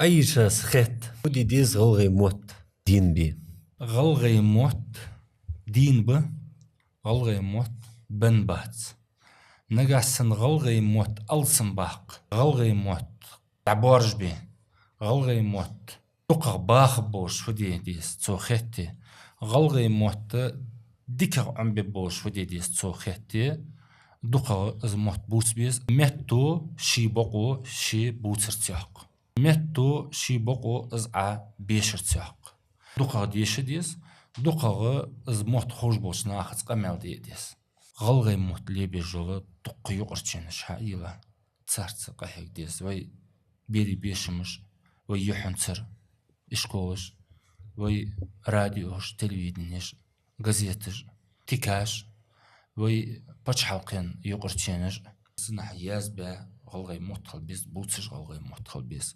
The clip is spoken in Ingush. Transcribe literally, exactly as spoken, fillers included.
Ӏайшас хетт, фу де деза гӀалгӀай мотт дийна бе. ГӀалгӀай мотт дийна ба, гӀалгӀай мотт бенна бац. Нагахь санна гӀалгӀай мотт алсамбаккха, гӀалгӀай мотт дӀабоаржабе, гӀалгӀай мотт дукхагӀа баха болаш фу де деза цо хетте, гӀалгӀай мотт дикагӀа Ӏомабе болаш фу де деза цо хетте, дукхагӀа из мотт бувца беза. Метто ший бокъо ше бувцарца йоккха. Метто ший бокъо из Ӏа бешарца йоккха. ДукхагӀа деша деза, дукхагӀа из мотт ховш болча нахаца къамаьл де а деза. ГӀалгӀай мотт лебеш йола дукха юкъарченаш хьайийлла, царца къахьега деза. Вай берий бешамаш, вай юхьанцара ишколаш, вай радиош, телевиденеш, газеташ, тикаш, вай паччахьалкхен юкъарченаш. Цунах язбе гӀалгӀай мотт хила беза, бувцаш гӀалгӀай мотт хила беза.